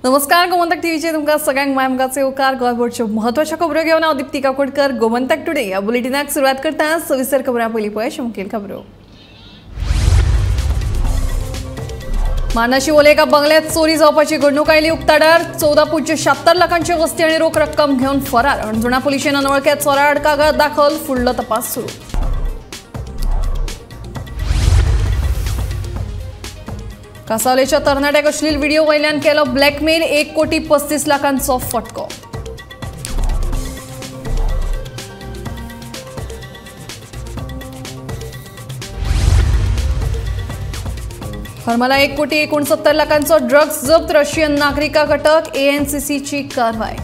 नमस्कार, गोमंतक टीव्हीचे तुमकां सगळ्यांक मायमगाचे उपकार. गोंयभरच्यो म्हत्वाच्यो खबरो घेवन हांव दीप्ती काकोडकर. गोमंतक टुडे ह्या बुलेटिनाक सुरवात करता. सविस्तर खबरां पयलीं पळय मुखेल खबरो. मार्ना शिवोले एका बंगल्यात चोरी जावपाची घडणूक आयली उक्ताडार. 14.76 लाखांची वस्ती आनी रोख रक्कम घेवन फरार. हणजुणा पुलिशेन अनवळख्या चोरा आड कागाळ दाखल, फुडलो तपास सुरू. कासावलेच्या तरणाट्याक अश्लील व्हिडिओ वयल्यान केलो ब्लॅकमेल, 1 कोटी 35 लाखांचो फटको. हरमला 1 कोटी 69 लाखांचो ड्रग्ज जप्त, रशियन नागरिकाक अटक, एएनसीसीची कारवाय.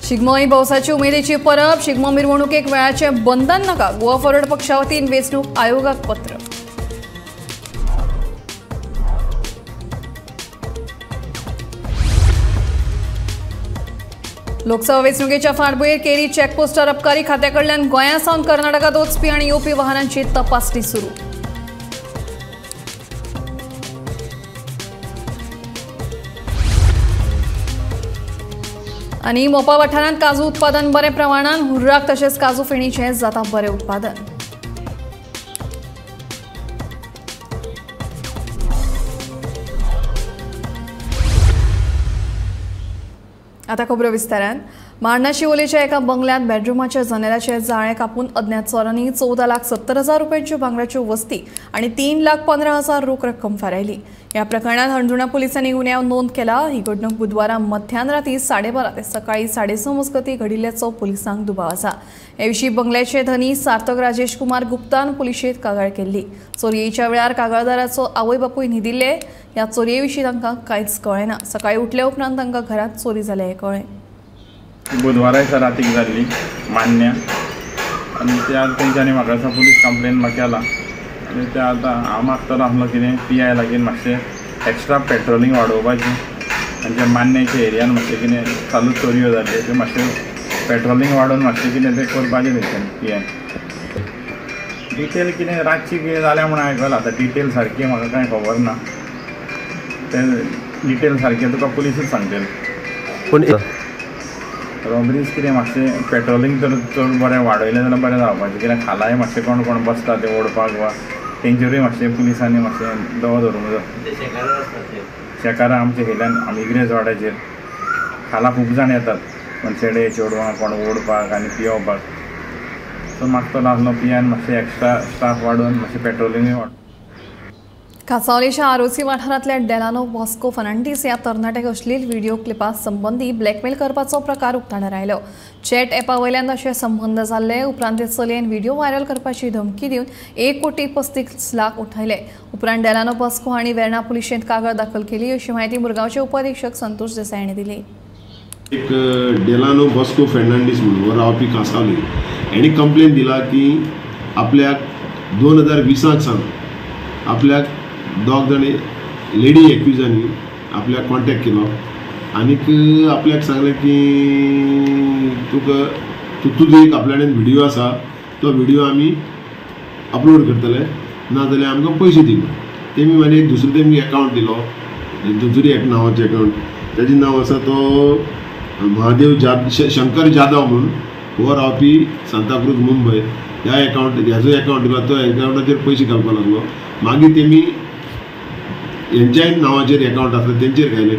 शिगमो ही भौसाची उमेदीची परब. शिगमो मिरवणुकेक वेळाचें बंधन नाका. गोवा फॉरवर्ड पक्षा वतीन वेंचणूक आयोगाक पत्र. लोकसभा वेंचणुकेच्या फाटभुंयेर केरी चेकपोस्टार अबकारी खात्या कडल्यान गोंया सावन कर्नाटकांत वचपी आनी येवपी वाहनांची तपासणी सुरू. आनी मोपा वाठारांत काजू उत्पादन बरें प्रमाणान, हुर्राक तशेंच काजू फेणीचें जाता बरें उत्पादन. आता खबरो विस्तारान. मार्ना शिवोलेच्या एका बंगल्यांत बेडरुमाच्या जनेलाचे जाळें कापून अज्ञात चोरांनी 14,70,000 रुपयांच्यो भांगराच्यो वस्ती आनी 3,15,000 रोख रक्कम फारायली. ह्या प्रकरणात हणजुणा पुलिसांनी गुन्यांव नोंद केला. ही घडणूक बुधवारा मध्यान राती 12:30 ते सकाळी 6:30 मजगतीं घडिल्ल्याचो पुलिसांक दुबाव आसा. हे विशीं बंगल्याचे धनी सार्थक राजेश कुमार गुप्तान पुलिशेंत कागाळ केल्ली. चोरयेच्या वेळार कागाळदाराचो आवय बापूय न्हिदिल्ले. ह्या चोरये विशीं तांकां कांयच कळ्ळें ना. सकाळी उठले उपरांत तांकां घरांत चोरी जाल्या हें कळ्ळें. बुधवारा दिसा रातीक जाल्ली मान्य आनी त्या तेंच्यांनी म्हाका दिसता पुलीस कंप्लेन म्हाका केला. आनी ते आतां हांव मागतलो आसलो कितें पी I लागीं मातशें एक्स्ट्रा पेट्रोलिंग वाडोवपाचें आनी जे मान्याच्या एरियान मातशें कितें चालू चोरयो जाल्यो त्यो मातशें पेट्रोलिंग वाडोवन मातशें कितें तें करपाचें तेंच्यांनी. पी I डिटेल कितें रातची कितें जाल्या म्हूण आयकलां. आतां डिटेल सारकी म्हाका कांय खबर ना. तें डिटेल सारकें तुका पुलिसूच सांगतले. पूण रॉबरीज कितें मातशें पेट्रोलिंग तर चड बरें वाडयलें जाल्यार बरें जावपाचें. कित्याक खालाय मातशें कोण कोण बसता ते ओडपाक वा तेंचेरूय मातशें पुलिसांनी मातशें दवो धरूंक जाय. शेकारां आमच्या हेल्यान इग्रेज वाड्याचेर खाला खूब जाण येतात, कोण चेडे चेडवां कोण ओडपाक आनी पियोवपाक. सो मागतलो आसलो पी आयन मातशें एक्स्ट्रा स्टाफ वाडोवन मातशें पेट्रोलिंगूय वाड. कासावलेच्या आरोसी वाठारांतल्या डेलानो वास्को फर्नांडीस ह्या तरणाट्याक अश्लील व्हिडिओ क्लिपा संबंदी ब्लॅकमेल करपाचो प्रकार उक्ताडार आयलो. चॅट ॲपा वयल्यान अशे संबंद जाल्ले. उपरांत ते चलयेन व्हिडिओ व्हायरल करपाची धमकी दिवन 1 कोटी 35 लाख उठयले. उपरांत डेलानो वास्को हांणी वेर्णा पुलिशेंत कागाळ दाखल केली, अशी म्हायती मुरगांवचे उपअधिक्षक संतोष देसाय हांणी दिली. एक डेलानो बॉस्को फेर्नांडीस म्हणून हो रावपी कांसावली, हेणी कंप्लेन दिला की आपल्याक 2020 सावन आपल्याक दोग जाणी लेडी एक्युजांनी आपल्याक कॉन्टेक्ट केलो आनीक आपल्याक सांगलें की तुका तुजो एक आपल्या कडेन व्हिडियो आसा, तो व्हिडियो आमी अपलोड करतले, ना जाल्यार आमकां पयशे दी म्हणून. तेमी मागीर एक दुसरो तेमी एकावंट दिलो, दुसरी एक नांवाचें एकावंट, तेजें नांव आसा तो महादेव जाद शंकर जाधव म्हणून, हो रावपी सांताक्रूज मुंबय. ह्या एकावंट ह्याचो एकावंट दिलो, तो एकावंटाचेर पयशे घालपाक लागलो. मागीर तेमी हेंच्याय नांवाचेर एकावंट आसले तेंचेर घायले.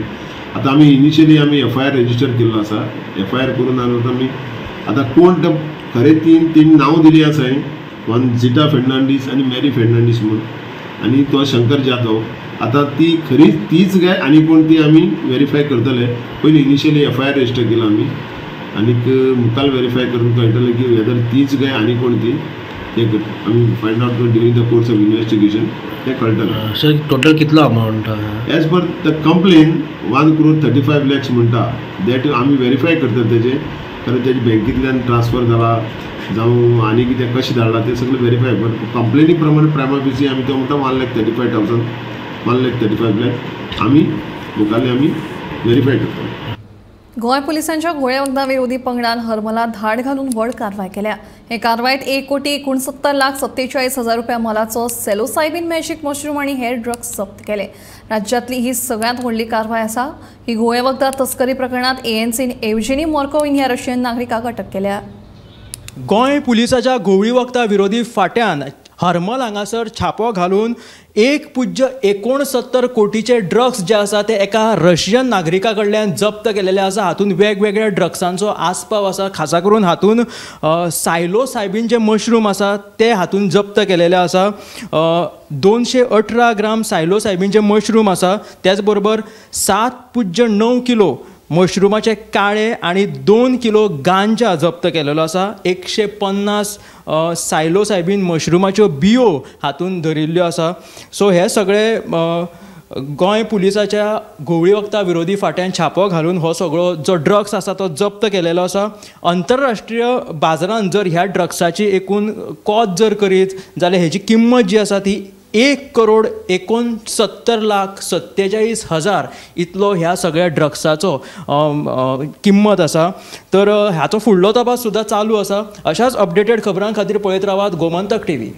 आतां आमी इनिशियली आमी एफ I R register केल्लो आसा. एफ I R करून आतां आमी आतां कोण ते खरें तीन तीन नांव दिली आसा, वन झिटा फेर्नांडीस आनी मॅरी फेर्नांडीस म्हणून आनी तो शंकर जाधव. आतां ती खरी तीच काय आनी कोण ती आमी वेरीफाय करतले. पयलीं initially F I R register केला आमी आनीक मुखार वेरीफाय करून कळटलें की वेदर तीच काय आनी कोण ती, ते आमी फायंड आवट करून during the course of investigation तें कळटलें. सर, टोटल कितलो amount? As per the complain 1 crore 35 lakhs म्हणटा. That आमी वेरीफाय करतात तेजें, कारण तेजे बँकेंतल्यान ट्रान्सफर जाला जावं आनी कितें कशें धाडलां तें सगळें वेरीफाय. बट कंप्लेनी प्रमाणे प्रायमा फेसी आमी तो म्हणटा 1,35,000, 1 lakh 35 lakh. आमी मुखारले आमी वेरीफाय करतले. गोंय पुलिसांच्या घोळे वखदां विरोधी पंगडान हरमला धाड घालून व्हड कारवाय केल्या. हे कारवायेत 1,69,47,000 रुपया मोलाचो सेलोसायबीन मॅजिक मशरूम आनी हेर ड्रग्स जप्त केले. राज्यांतली ही सगळ्यांत व्हडली कारवाय आसा. ही घोळे वखदां तस्करी प्रकरणांत एएनसीन एवजेनी मोर्कोविन ह्या रशियन नागरिकाक अटक केल्या. गोंय पुलिसाच्या घोवळी वखदां विरोधी फाट्यान हरमल हांगासर छापो घालून 1.69 कोटीचे ड्रग्स जे आसा ते एका रशियन नागरिका कडल्यान जप्त केलेले आसा. हातूंत वेगवेगळ्या ड्रग्सांचो आस्पाव आसा. खासा करून हातूंत सायलोसायबीन जे मशरूम आसा ते हातूंत जप्त केलेले आसा. 218 ग्राम सायलोसायबीन जे मशरूम आसा, त्याच बरोबर 7.9 किलो मशरूमाचे काळे आनी 2 किलो गांजा जप्त केलेलो आसा. 150 सायलोसायबीन मशरूमाच्यो बियो हातूंत धरिल्ल्यो आसा. सो हे सगळे गोंय पुलिसाच्या घोवळी वखदां विरोधी फाट्यान छापो घालून हो सगळो जो ड्रग्स आसा तो जप्त केलेलो आसा. अंतरराष्ट्रीय बाजारांत जर ह्या ड्रग्साची एकूण कोत जर करीत जाल्यार हेजी किंमत जी आसा ती 1,69,47,000 इतलो ह्या सगळ्या ड्रग्साचो किंमत आसा. तर हाचो फुडलो तपास सुद्दां चालू आसा. अशाच अपडेटेड खबरां खातीर पळयत रावात गोमंतक टीव्ही.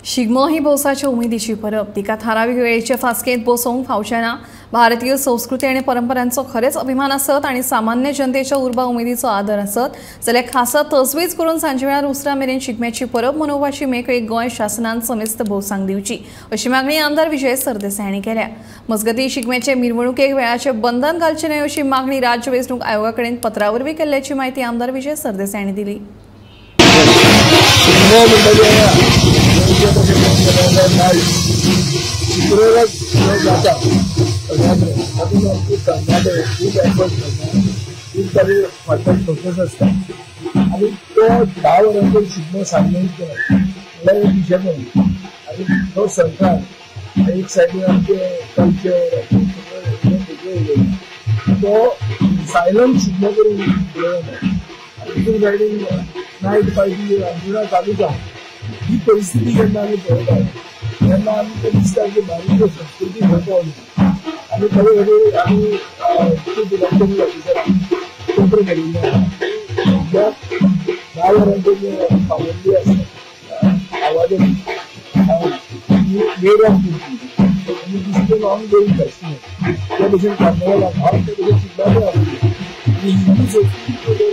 शिगमो ही भौसाच्या उमेदीची परब. तिका थारावीक वेळेचे फास्केंत बसोवंक फावचें ना. भारतीय संस्कृती आनी परंपरांचो खरेंच अभिमान आसत आनी सामान्य जनतेच्या उर्बा उमेदीचो आदर आसत जाल्यार खासा तजवीज करून सांजे वेळार उसरां मेरेन शिगम्याची परब मनोवपाची मेकळीक गोंय शासनान समेस्त भौसांक दिवची अशी मागणी आमदार विजय सरदेसाय हांणी केल्या. मजगतीं शिगम्याचे मिरवणुकेक वेळाचें बंधन घालचें न्हय अशी मागणी राज्य वेंचणूक आयोगा कडेन पत्रा वरवीं केल्ल्याची म्हायती आमदार विजय सरदेसाय हांणी दिली. जाता तातूंत आमचे तरणाटे खूब एफर्ट करता, खूब ताजे फाटल्यान फोकस आसता आनी तो 10 वरांचेर शिगमो सांगून केला म्हणल्यार एक पिशेपण. आनी तो सरकार एक सायडीन आमचे कल्चर सगळें तो सायलंट शिगमो करून उडयना आनी दुसरे सायडीन नायट पार्टी अंजुना चालूच आहा. ही परिस्थिती जेन्ना आमी पळयतात तेन्ना आमकां दिसता की भारतीय संस्कृती खंय पावली. आनी खरे खरे आमी चीफ इलेक्शन ऑफिसरांक पत्र केल्लें आहा ज्या 10 वरांचेर पाबंदी आसा आवाजाची वेळ ऑफ करची आनी दिसता नॉन गोईंग फेस्टिवल त्या भशेन कार्निवल आसा त्या भशेन शिगम्याचें आसा आनी हिंदू संस्कृती जाल्यार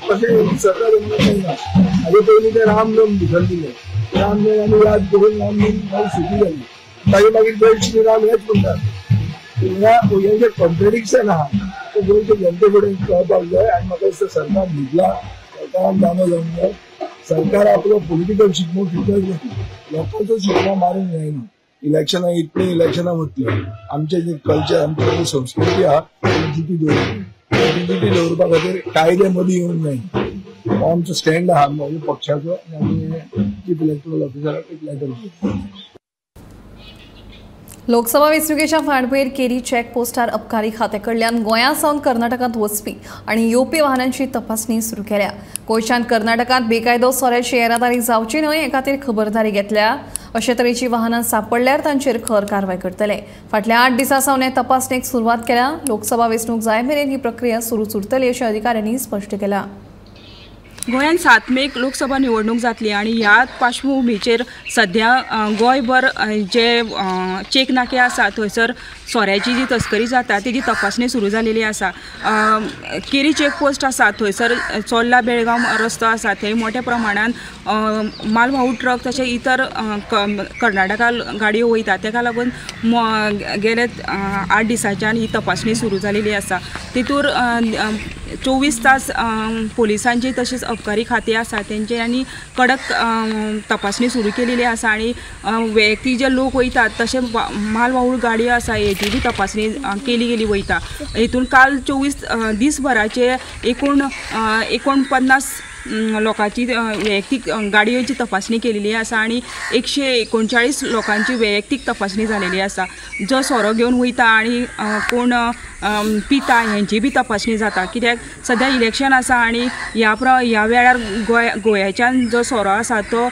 कशें सरकार ना. हाजे पयलीं ते रामनम भितर दिलें, रामनम आमी याद करून रामनम मागीर सुटी जाली. ताजे मागीर जय श्रीराम हेच म्हणटात. ह्या हें जें कॉन्ट्रेडिक्शन आहा तें गोंयचे जनते कडेन कळपाक जाय. आनी म्हाका दिसता सरकार न्हिदला, सरकारान जाणो जावंक जाय. सरकार आपलो पॉलिटिकल शिगमो कित्याक जाता, लोकांचो शिगमो मारूंक जायना. इलेक्शनां इतलीं इलेक्शनां वतलीं, आमचें जें कल्चर आमची जी संस्कृती आहा ती जिती दवरली, जिती दवरपा खातीर कायदे मदीं येवंक जायना. हो आमचो स्टँड आहा म्हज्या पक्षाचो आनी आमी चीफ इलेक्टोरल ऑफिसराक एक लेटर दिली. लोकसभा वेंचणुकेच्या फाटभुंयेर केरी चेक पोस्टार अबकारी खात्या कडल्यान गोंया सावन कर्नाटकांत वचपी आनी येवपी वाहनांची तपासणी सुरू केल्या. गोंयच्यान कर्नाटकांत बेकायदो सोऱ्याची येरादारी जावची न्हय हे खातीर खबरदारी घेतल्या. अशे तरेची वाहनां सापडल्यार तांचेर खर कारवाय करतले. फाटल्या 8 दिसां सावन हे तपासणेक सुरवात केल्या. लोकसभा वेंचणूक जाय मेरेन ही प्रक्रिया सुरूच उरतली अशें अधिकाऱ्यांनी स्पश्ट केलां. गोंयांत 7 मेक लोकसभा निवडणूक जातली आनी ह्या पार्श्वभुमीचेर सध्या गोंयभर जे चेक नाके आसा थंयसर सोऱ्याची जी तस्करी जाता तेजी तपासणी सुरू जालेली आसा. केरी चेक पोस्ट आसा थंयसर चोर्ला बेळगांव रस्तो आसा थंय मोठ्या प्रमाणान मालवाहू ट्रक तशें इतर कर्नाटका गाडयो वयता, तेका लागून गेले 8 दिसांच्यान ही तपासणी सुरू जालेली आसा. तितूर 24 तास पोलिसांची तशेंच अबकारी खातें आसा तेंचे आनी कडक तपासणी सुरू केलेली आसा आनी वैयक्तीक जे लोक वयतात तशें मालवाहू गाडयो आसा हेची बी तपासणी केली गेली वयता. हितून काल 24 दिसभराचे एकूण 49 लोकांची वैयक्तीक गाडयेची तपासणी केलेली आसा आनी 139 लोकांची वैयक्तीक तपासणी जालेली आसा. जो सोरो घेवन वयता आनी कोण पिता हेंची बी तपासणी जाता, कित्याक सद्या इलेक्शन आसा आनी ह्या वेळार गोंयाच्यान जो सोरो आसा तो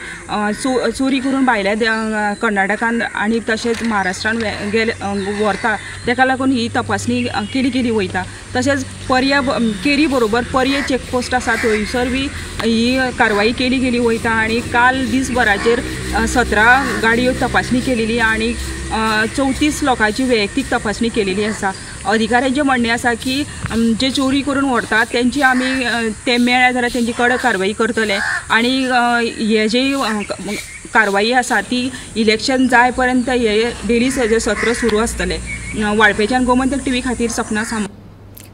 चोरी करून भायल्या कर्नाटकान आनी तशेंच महाराष्ट्रान गेले व्हरता, तेका लागून ही तपासणी केली केली वयता. तशेंच पर्या केरी बरोबर पर्ये चेकपोस्ट आसा थंयसर बी ही कारवाई केली गेली वयता आनी काल दिसभराचेर 17 गाडयो तपासणी केलेली आनी 34 लोकांची वैयक्तीक तपासणी केलेली आसा. अधिकाऱ्यांचें म्हणणें आसा की जे चोरी करून व्हरतात तेंची आमी ते मेळ्ळे जाल्यार तेंची कडक कारवाई करतले आनी हे जी कारवाई आसा ती इलेक्शन जाय पर्यंत हे डेली सत्र सुरू आसतलें. वाळपेच्यान गोमंतक टीव्ही खातीर सपना सामंत.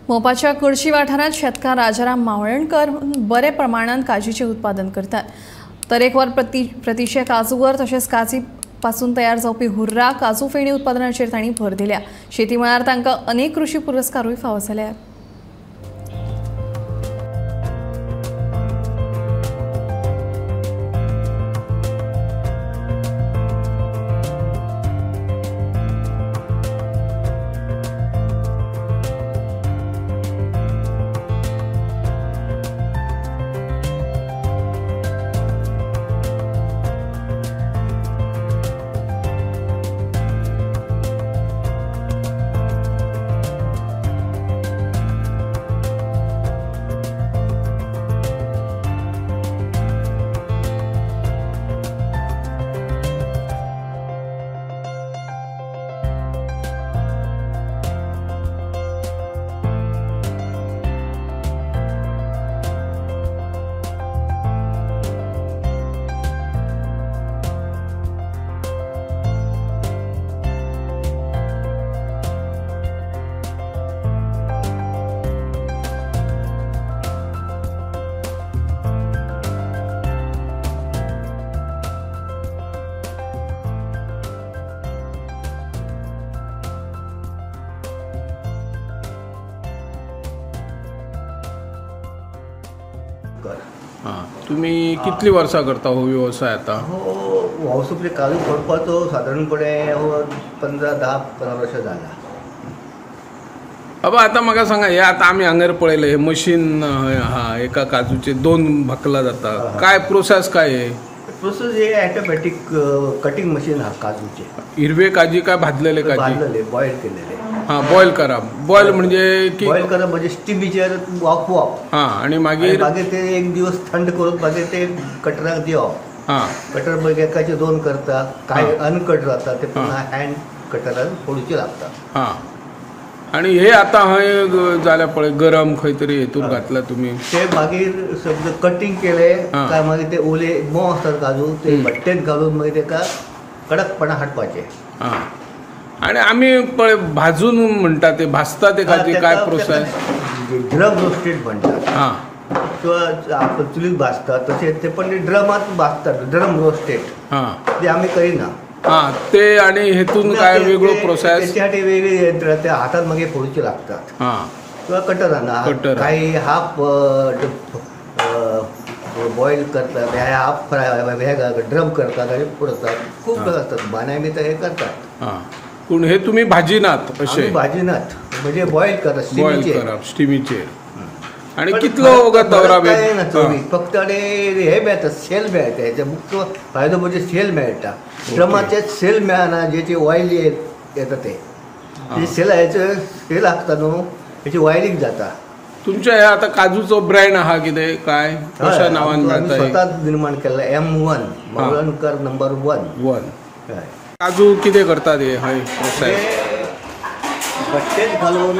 मोपाच्या कुर्शी वाठारांत शेतकार राजाराम मावळणकर बरे प्रमाणात काजीचें उत्पादन करतात. तरेकवार प्रतिशे काजूगर तशेंच काजी पासून तयार जावपी हुर्रा काजू फेणी उत्पादनाचेर तांणी भर दिल्या. शेती मळार तांकां अनेक कृषी पुरस्कारूय फावो जाल्यात. तुम्ही कितली वर्सां करता हो व्यवसाय आता? हो वावसुपले काजू फोडपाचो सादारणपणे हो 10-15 वर्सां जाला. बाबा आतां म्हाका सांगा, हे आतां आमी हांगर पळयलें हे मशीन आहा, एका काजूचे 2 भाकला जाता, काय प्रोसेस काय हे? प्रोसेस हे ऑटोमॅटीक कटिंग मशीन आहा काजूचे. हिरवे काजी काय भाजलेले काजी? भाजलेले, बॉयल केलेले. हां, बॉयल करप. बॉयल म्हणजे की बॉयल करप म्हणजे स्टिमीचेर वाफोवप. हां, आनी मागीर मागीर ते एक दिवस थंड करून मागीर ते कटराक दिवप. हां, कटर मागीर एकाचे 2 करता, काय अनकट जाता ते पुन्हा हँड कटरान फोडचे लागता. हां, आनी हे आतां हय जाल्यार पळय गरम खंय तरी हेतून घातला तुमी ते मागीर समजा कटींग केले काय मागीर ते ओले मोव आसतात काजू ते भट्टेत घालून मागीर तेका कडकपणा हाडपाचे. हां, आनी आमी पळय भाजून म्हणटा ते भाजता ते काजी काय प्रोसेस? ड्रम रोस्टेड म्हणटात. हां, किंवा आपण चुलीत भाजतात तशें ते, पण ड्रमात भाजतात ड्रम रोस्टेड. हां, ते आमी करिना. हां, ते आनी हेतून काय वेगळो प्रोसेस? तेच्या वेगळी यंत्रणा त्या हातान मागीर फोडचे लागतात. हां, किंवा कटरान काही हाफ बॉयल करतात, हाफ फ्राय ड्रम करतात आणि फोडतात. खूप असतात बान्या बी तर हे करतात. हां, पूण हे तुम्ही भाजीनात? अशें भाजीनात म्हणजे बॉयल करतात, बॉयल करप स्टिमीचेर. आनी कितलो वगत दवरप? फक्त आनी हे मेळटा, सेल मेळटा. हेचा मुख्य फायदो म्हणजे सेल मेळटा. ड्रमाचे सेल मेळना, जेची ऑयल येता ते सेल हेचे सेल आसता न्हू, हेची ऑयलींग जाता. तुमच्या हे आतां काजूचो ब्रँड आहा कितें काय कशा नांवान मेळटा? स्वता निर्माण केल्ला M1 Mavalankar number 1. काजू कितें करतात हे हय प्रोसेस? भट्टेत घालून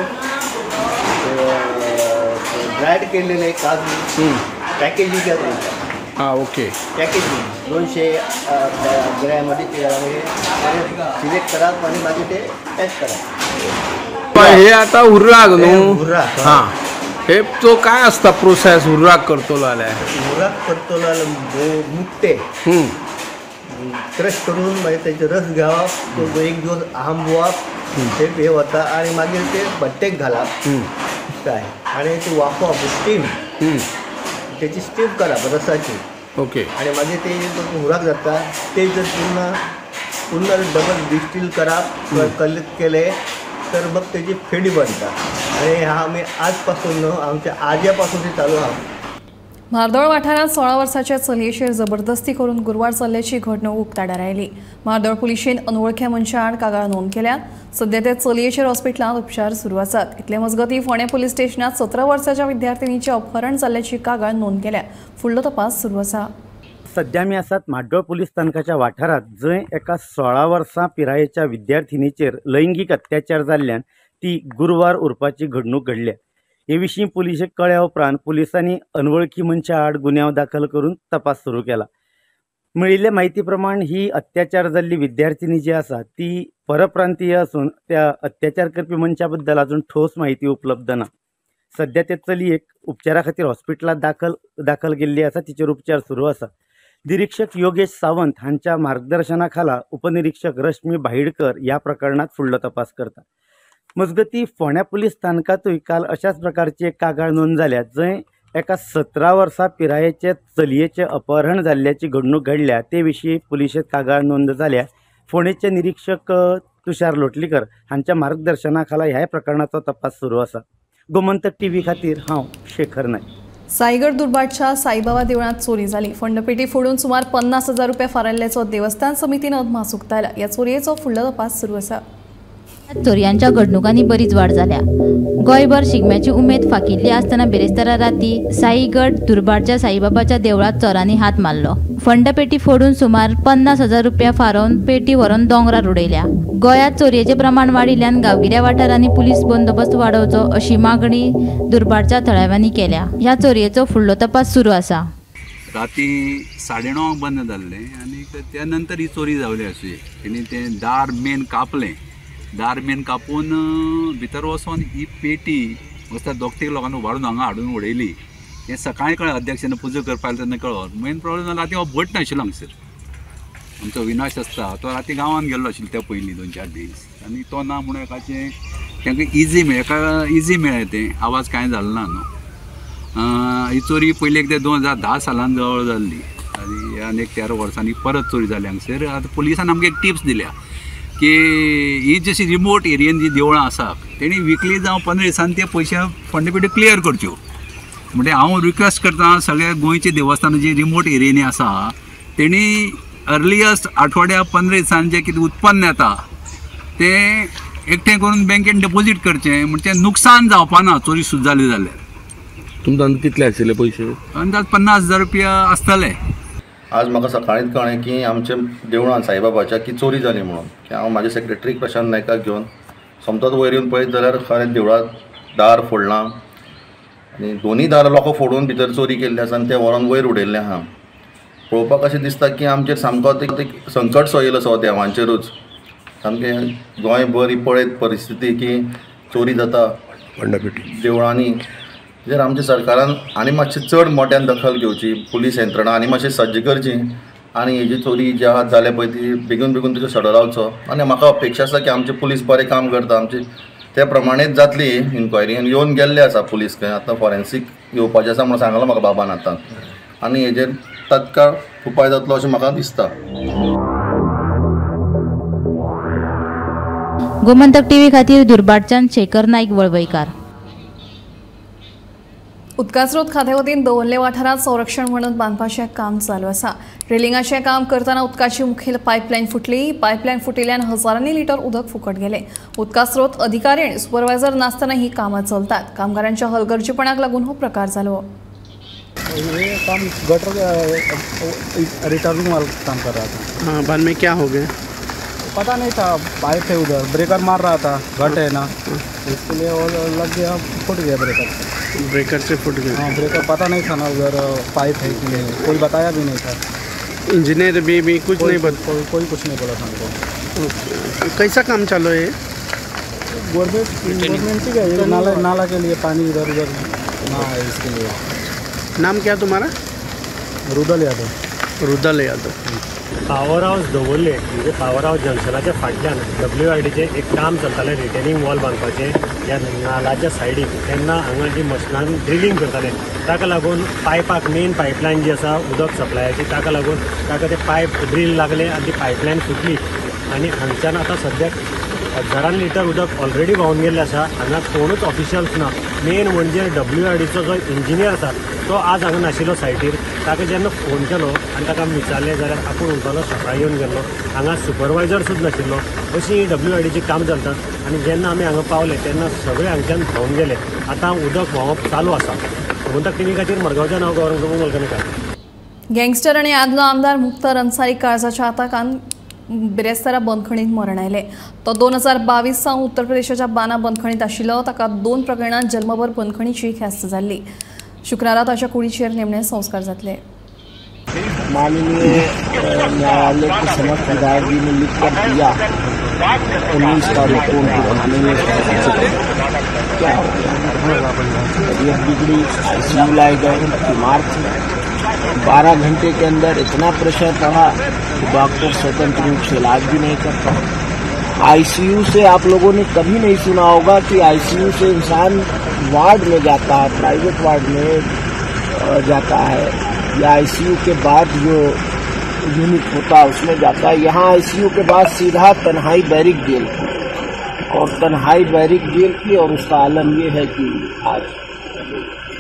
ड्रायड केलेले काजू पॅकेजिंग करतात. हां, ओके. पॅकेजिंग 200 ग्रॅममध्ये सिलेक्ट करा आणि मागीर ते पॅक करा. हे आतां हुर्राक न्हू? हुर्राक. हां, हे तो काय आसता प्रोसेस हुर्राक करतलो जाल्यार? हुर्राक करतलो जाल्यार मुट्टे क्रश करून मागीर तेचे रस घेवप, तो एक दिवस आंबोवप, ते हे वता आनी मागीर ते भट्टेक घालप काय आनी ते वाफोवप स्टीम. त्याची स्टीम करप रसाची. ओके. आनी मागीर ते हुमराक जाता ते जर पुन्हा पुन्हा डबल डिस्टील करप केले तर मग त्याची फेणी बनता. आणि हा आमी आजपासून न्हू, आमच्या आज्यापासून ते चालू आहा. म्हार्दोळ वाठारांत 16 वर्साच्या चलयेचेर जबरदस्ती करून गुरवार जाल्ल्याची घडणूक उक्ताडार आयली. म्हार्दोळ पुलिशेन अनवळख्या मनशा आड कागाळ नोंद केल्या. सध्या त्या चलयेचेर हॉस्पिटलांत उपचार सुरू आसात. इतले मजगतीं फोंडें पुलीस स्टेशनांत 17 वर्साच्या विद्यार्थिनीचें अपहरण जाल्ल्याची कागाळ नोंद केल्या. फुडलो तपास सुरू आसा. सध्या आमी आसात म्हाड्डोळ पुलीस स्थानकाच्या वाठारांत, जंय एका 16 वर्सां पिरायेच्या विद्यार्थिनीचेर लैंगीक अत्याचार जाल्ल्यान ती गुरवार उरपाची घडणूक घडल्या. हे विशीं पुलिशेक कळ्ळ्या उपरांत पुलिसांनी अनवळखी मनशा आड गुन्यांव दाखल करून तपास सुरू केला. मेळिल्ले म्हायती प्रमाण ही अत्याचार जाल्ली विद्यार्थिनी जी आसा ती परप्रांतीय आसून त्या अत्याचार करपी मनशा बद्दल अजून ठोस म्हायती उपलब्ध ना. सध्या ते चलयेक उपचारा खातीर हॉस्पिटलांत दाखल केल्ली आसा. तिचेर उपचार सुरू आसा. निरीक्षक योगेश सावंत हांच्या मार्गदर्शना खाला उपनिरीक्षक रश्मी भाईडकर ह्या प्रकरणात फुडलो तपास करता. मजगतीं फोंड्या पुलीस स्थानकांतूय काल अशाच प्रकारची एक कागाळ नोंद जाल्या, जंय एका 17 वर्सां पिरायेचे चलयेचें अपहरण जाल्ल्याची घडणूक घडल्या. ते विशीं पुलिशेंत कागाळ नोंद जाल्या. फोंडेचे निरीक्षक तुषार लोटलीकर हांच्या मार्गदर्शना खाला ह्या प्रकरणाचो तपास सुरू आसा. गोमंतक टीव्ही खातीर हांव शेखर नायक. साईगड दुर्बाटच्या साईबाबा देवळांत चोरी जाली. फंडपेटी फोडून सुमार 50,000 रुपया फारायल्ल्याचो देवस्थान समितीन अदमास उक्तायला. ह्या चोरयेचो फुडलो तपास सुरू आसा. चोरयांच्या घडणुकांनी बरीच वाड जाल्या. गोंयभर शिगम्याची उमेद फाकिल्ली आसतना बिरेस्तारा राती साईगड दुर्बाडच्या साईबाबाच्या देवळात चोरांनी हात मारलो. फंडपेटी फोडून सुमार 50,000 रुपया फारोवन पेटी व्हरून दोंगरार उडयल्या. गोंयांत चोरयेचें प्रमाण वाडिल्ल्यान गांवगिऱ्या वाठारांनी पुलीस बंदोबस्त वाडोवचो अशी मागणी दुर्बाडच्या थळाव्यांनी केल्या. ह्या चोरयेचो फुडलो तपास सुरू आसा. राती 9:30 बंद जाल्लें आनी त्या नंतर ही चोरी जावली आसूं. तेणी तें दार मेन कापलें. दार मेन कापून भितर वचोन ही पेटी वचता दोग तीग लोकांनी उबारून हांगा हाडून उडयली. हें सकाळीं कळ्ळें अध्यक्षान पुजा करपाक तेन्ना कळ्ळो. मेन प्रॉब्लेम जालो राती हो भट नाशिल्लो हांगसर. आमचो विनाश आसता तो राती गांवांत गेल्लो आशिल्लो त्या पयलीं 2-4 दीस आनी तो ना म्हणून एकाचें तांकां इजी मेळ्ळें, एका इजी मेळ्ळें तें आवाज कांय जालो ना न्हू. ही चोरी पयलीं एकदां 2010 सालान जवळ जाल्ली आनी आनी एक 13 वर्सांनी परत चोरी जाली हांगसर. आतां पुलिसान आमकां एक टिप्स दिल्या की ही जशी रिमोट एरियेन जी देवळां आसा तेणी विकली जावं 15 दिसांनी ते पयशे फंड पेटी क्लियर करच्यो. म्हणजे हांव रिक्वेस्ट करता सगळ्या गोंयचे देवस्थानां जी रिमोट एरियेनी आसा तेणी अर्लियस्ट आठवड्या 15 दिसांनी जें कितें उत्पन्न येता तें एकठांय करून बँकेन डिपोजीट करचें, म्हणजे नुकसान जावपा ना चोरी सुद्दां जाली जाल्यार. तुमकां कितले आशिल्ले पयशे? अंदाज 50,000 रुपया आसतले. आज म्हाका सकाळींच कळ्ळें की आमच्या देवळान साईबाबाच्या की चोरी जाली म्हणून. की हांव म्हाज्या सेक्रेटरीक प्रशांत नायकाक घेवन सोमतोच वयर येवन पळयत जाल्यार खरें देवळांत दार फोडलां आनी दोनूय दारां लोकां फोडून भितर चोरी केल्ली आसा आनी तें व्हरोन वयर उडयल्लें आहा. पळोवपाक अशें दिसता की आमचेर सामको संकट सो येयलो सो देवांचेरूच. सामकें गोंयभर ही पळयत परिस्थिती की चोरी जाता देवळांनी. जर आमच्या सरकारान आनी मातशें चड मोट्यान दखल घेवची, पुलीस यंत्रणा आनी मातशें सज्ज करची आनी ही जी चोरी जी आहा जाल्या पळय ती बेगीन बेगीन तिचो सडो लावचो. आनी म्हाका अपेक्षा आसा की आमचे पुलीस बरें काम करता, आमचे ते प्रमाणेच जातली इन्क्वायरी. आनी येवन गेल्ले आसा पुलीस खंय आतां फॉरेन्सीक येवपाचें आसा म्हणून सांगलां म्हाका बाबान आतां. आनी हेजेर तत्काळ उपाय जातलो अशें म्हाका दिसता. गोमंतक टीव्ही खातीर दुर्बाडच्यान शेखर नायक वळवयकार. उदकास्रोत खात्या वतीन दवर्ले वाठारांत संरक्षण म्हणून बांदपाचें काम चालू आसा. रेलिंगाचें काम करतना उदकाची मुखेल पायपलायन फुटली. पायपलायन फुटिल्ल्यान हजारांनी लिटर उदक फुकट गेलें. उदकास्रोत अधिकारी आनी सुपरवायझर नासतना ही कामां चलतात. कामगारांच्या हलगर्जीपणाक लागून हो प्रकार जालो. ये काम गटर रिटर्निंग वाला काम कर रहा था. हाँ, बाद में क्या हो गया पता नहीं था. पाइप है उधर, ब्रेकर मार रहा था, घट है ना, इसके लिए और लग गया, फुट गया ब्रेकर से. ब्रेकर से फुट गया? हाँ, ब्रेकर पता नहीं था ना उधर पाइप है कि नहीं, कोई बताया भी नहीं था. इंजीनियर भी कुछ नहीं बता, कोई कुछ नहीं बोला था हमको. कैसा काम चालू है? गवर्नमेंट ही नाला नाला के लिए पानी इधर उधर ना है, इसके लिए. नाम क्या तुम्हारा? रुदल यादव. रुदल यादव. पावर हावस दवरले म्हणजे पावर हावस जंक्शनाच्या फाटल्यान WRDचें एक काम चलतालें, रिटेनिंग वॉल बांदपाचें ह्या नालाच्या सायडीक. तेन्ना हांगा जी मशिनान ड्रिलींग करताले ताका लागून पायपाक मेन पायपलायन जी आसा उदक सप्लायाची ताका लागून ताका ते पायप ड्रील लागले आनी ती पायपलायन फुटली आनी हांगच्यान आतां सद्याक हजारान लिटर उदक ऑलरेडी व्हांवन गेल्लें आसा. हांगा कोणूच ऑफिशियल्स ना. मेन म्हणजे WRDचो जो इंजिनियर आसा तो आज हांगा नाशिल्लो सायटीर. ताका जेन्ना फोन केलो आनी ताका आमी विचारलें जाल्यार आपूण म्हणटालो सकाळीं येवन गेल्लो, हांगा सुपरवायजर सुद्दां नाशिल्लो. अशी ही WRDची काम चलतात आनी जेन्ना आमी हांगा पावले तेन्ना सगळे हांगच्यान व्हांवन गेले. आतां उदक व्हांवप चालू आसा. गोमंतक टीव्ही खातीर मडगांवच्यान हांव गौरव प्रभू मलकणेकार. गँगस्टर आनी आदलो आमदार मुख्तार अन्सारी काळजाच्या आताकान बिरेस्तारा बंदखणीत मरण आयलें. तो 2022 सावन उत्तर प्रदेशाच्या बाना बंदखणीत आशिल्लो. ताका 2 प्रकरणांत जन्मभर बंदखणीची ख्यास्त जाल्ली. शुक्रारा ताच्या कुडीचेर निमणे संस्कार जातले. माननीय न्यायालय के समक्ष विधायक जी ने लिख कर दिया 19 तारीख को उनको थाने में क्या हो गया, तबीयत बिगड़ी, ICU लाए गए, बीमार थे. 12 घंटे के अंदर इतना प्रेशर पड़ा कि डॉक्टर स्वतंत्र रूप से इलाज भी नहीं कर पाए. ICU से आप लोगों ने कभी नहीं सुना होगा कि ICU से इंसान वार्ड में जाता है, प्राइवेट वार्ड में जाता है या ICU के बाद जो यूनिट होता है उसमें जाता है. यहाँ ICU के बाद सीधा तन्हाई बैरिक जेल की, और तन्हाई बैरिक जेल की, और उसका आलम ये है कि आज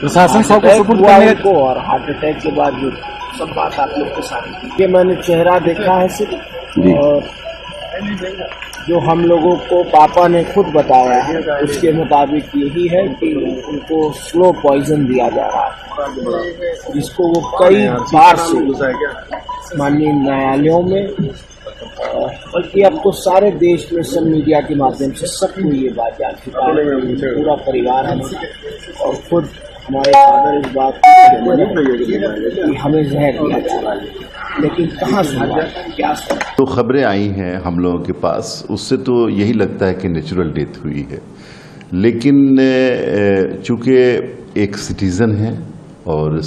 प्रशासन सबको सपोर्ट करने को और हार्ट अटैक के बाद जो सब बात आप लोग के सामने, ये मैंने चेहरा देखा है सिर्फ, और जो हम लोगों को पापा ने खुद बताया है उसके मुताबिक यही है कि उनको स्लो पॉइजन दिया जा रहा है, जिसको वो कई बार से माननीय न्यायालयों में बल्कि अब तो सारे देश में सब मीडिया के माध्यम से सबको ये बात जान चुका है, पूरा परिवार है और खुद हमारे फादर इस बात कि हमें जहर दिया जा रहा है, लेकिन कहाँ सुना क्या सुना। तो खबरें आई हैं हम लोगों के पास, उससे तो यही लगता है कि नेचुरल डेथ हुई है, लेकिन चूँकि एक सिटीज़न है और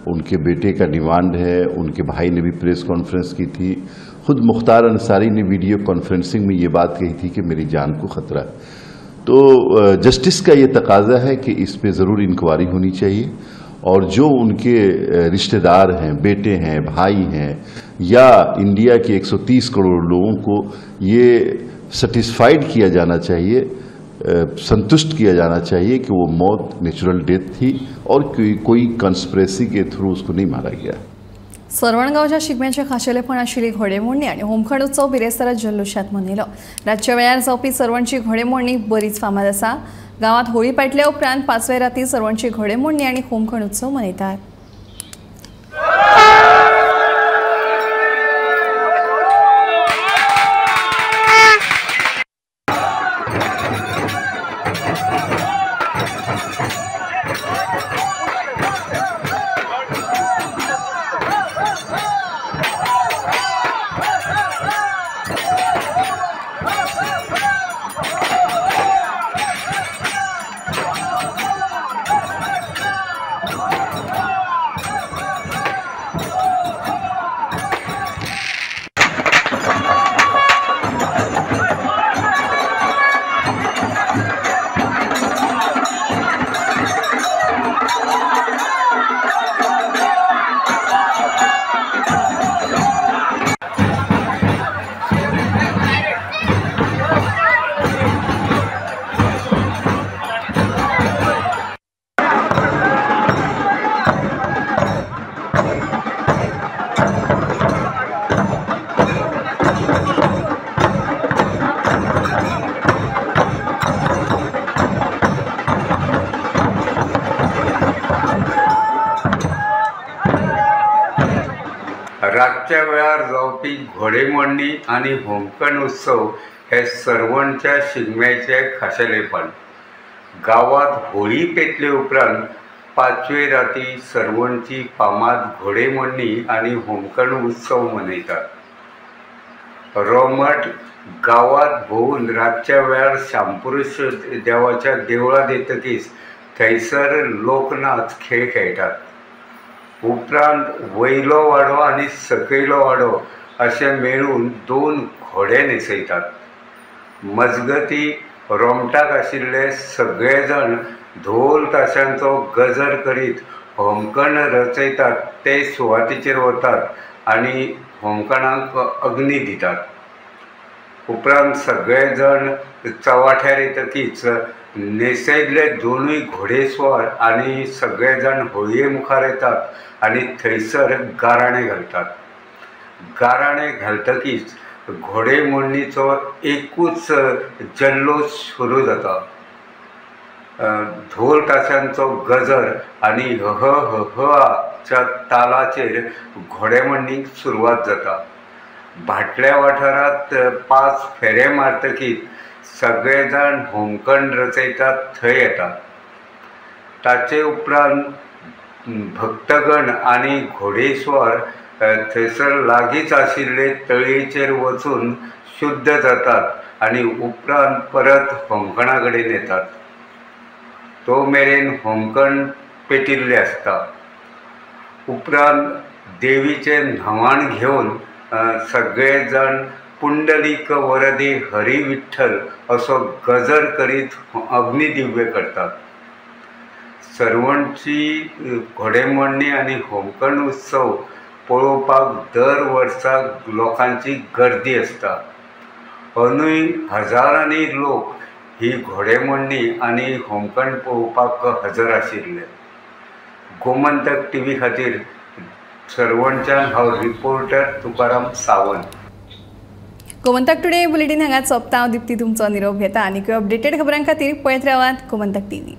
उनके बेटे का डिमांड है, उनके भाई ने भी प्रेस कॉन्फ्रेंस की थी, खुद मुख्तार अंसारी ने वीडियो कॉन्फ्रेंसिंग में ये बात कही थी कि मेरी जान को ख़तरा है, तो जस्टिस का ये तकाजा है कि इस पे ज़रूर इंक्वायरी होनी चाहिए और जो उनके रिश्तेदार हैं, बेटे हैं, भाई हैं या इंडिया के 130 करोड़ लोगों को ये सेटिस्फाइड किया जाना चाहिए, संतुष्ट किया जाना चाहिए कि वो मौत नेचुरल डेथ थी और कोई कंस्पिरेसी के थ्रू उसको नहीं मारा गया। सरवणगावच्या शिगम्याचे खाशेलेपण आशिल्ली घोडेमोडणी आनी होमखण उत्सव बिरेस्तारा जल्लोशात मनयलो. रातच्या वेळार जावपी सरवणची घोडेमोडणी बरीच फामाद आसा. गांवांत होळी पेटल्या उपरांत पांचवे राती सरवणची घोडेमोडणी आनी होमखण उत्सव मनयतात. रातच्या वेळार जावपी घोडेमोडणी आनी होमखण उत्सव हे सरवणच्या शिगम्याचे खाशेलेपण. गांवांत होळी पेटले उपरांत पांचवे राती सरवणची फामाद घोडेमोडणी आनी होमखण उत्सव मनयतात. रोमट गांवांत भोंवून रातच्या वेळार शामपुरुष देवाच्या देवळांत येतकीच थंयसर लोकनाच खेळ खेळटात. उपरांत वयलो वाडो आनी सकयलो वाडो अशें मेळून 2 घोडे न्हेसयतात. मजगती रोमटाक आशिल्ले सगळे जाण धोल ताशांचो गजर करीत होमकण रचयतात ते सुवातेचेर वतात आनी होमकणाक अग्नी दितात. उपरांत सगळे जाण चवाठ्यार येतकीच न्हेसयल्ले 2 घोडेस्वार आनी सगळे जाण होळये मुखार येतात आनी थंयसर गाराणें घालतात. गाराणें घालतकीच घोडेमोडणीचो एकूच जल्लोश सुरू जाता. धोल ताशांचो गजर आनी ह ह हच्या तालाचेर घोडेमोडणीक सुरवात जाता. भाटल्या वाठारांत 5 फेरे मारतकीच सगळे जाण होमकण रचयतात थंय येतात. ताचे उपरांत भक्तगण आनी घोडेस्वार थंयसर लागींच आशिल्ले तळयेचेर वचून शुद्ध जातात आनी उपरांत परत होमकणा कडेन येतात. तो मेरेन होमकण पेटिल्लें आसता. उपरांत देवीचें न्हवाण घेवन सगळे जाण पुंडलीक वरदे हरी विठ्ठल असो गजर करीत अग्निदिव्य करतात. सर्वणची घोडेमोडणी आनी होमकण उत्सव पळोवपाक दर वर्सा लोकांची गर्दी आसता. अंदूय हजारांनी लोक ही घोडेमोडणी आनी होमकण पळोवपाक हजर आशिल्ले. गोमंतक टीव्ही खातीर सर्वणच्यान हांव reporter Tukaram Sawant. Gomantak today bulletin हांगाच सोंपता. हांव दिप्ती तुमचो निरोप घेता आनी अपडेटेड खबरां खातीर पळयत रावात गोमंतक टीव्ही.